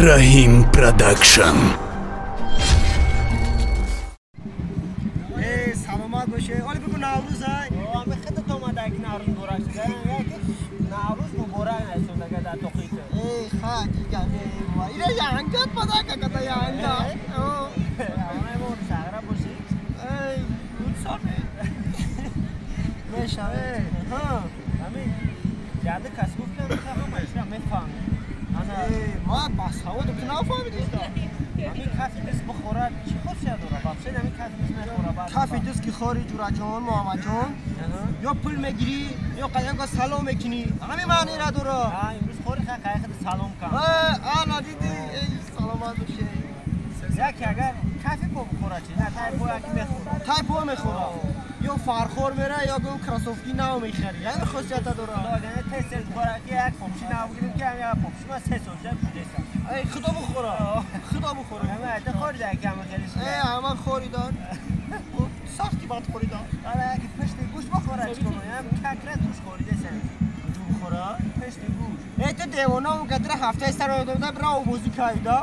Раҳим Продакшн. Саломат боше. Оли бигу Наврӯз ай. Ами худат омада ки Наврӯз муборак шуда. Яки Наврӯз муборак айсондага дар тоқита. Эй, ха, дигар ва. Ира янгат падака ката янга. Ай мо сагра боши. Эй, утсане. Мешаве. Ҳа, ами ҷада кас гуфт ки ҳама ишра мефаҳмем. Ана, ма басавод ту нафаҳмидӣ. Ами кафи дис бихӯрад чӣ хосият дорад? Вообще ами кафи дис мехӯрад. Кафи дис ки хори ҷураҷон, Муҳаммадҷон, ё пул мегирӣ, ё қаяга салом мекунӣ. Ҳами маънира дорад. А, имрӯз хори ха қаяга салом кан. Ана дидӣ, эй саломат бошӣ. Яке агар кафи по бихӯрад чӣ? На тай по яки мехӯрад. Тай по мехӯрад. Ё фархор мера, ё гум кроссовки нав мехарӣ. Ҳами хосията дорад. Агар тез бихӯрад ки як попши нав бигирем ки ҳами як попши ман 3 сол шуда пӯшидастам. Эй, худо бихӯра. Худо бихӯра. Ҳама айта хорида ки ҳама хеле шуда. Эй, ҳама хоридан. Сахти бад хоридан. Ала яки пушти гӯш бихӯрад чӣ кунам? Ҳам какрат гӯш хоридасан. Куҷо бихӯра? Пушти гӯш. Эй, ту девона он кадра ҳафтаи сар одамда бира овозӣ кайда.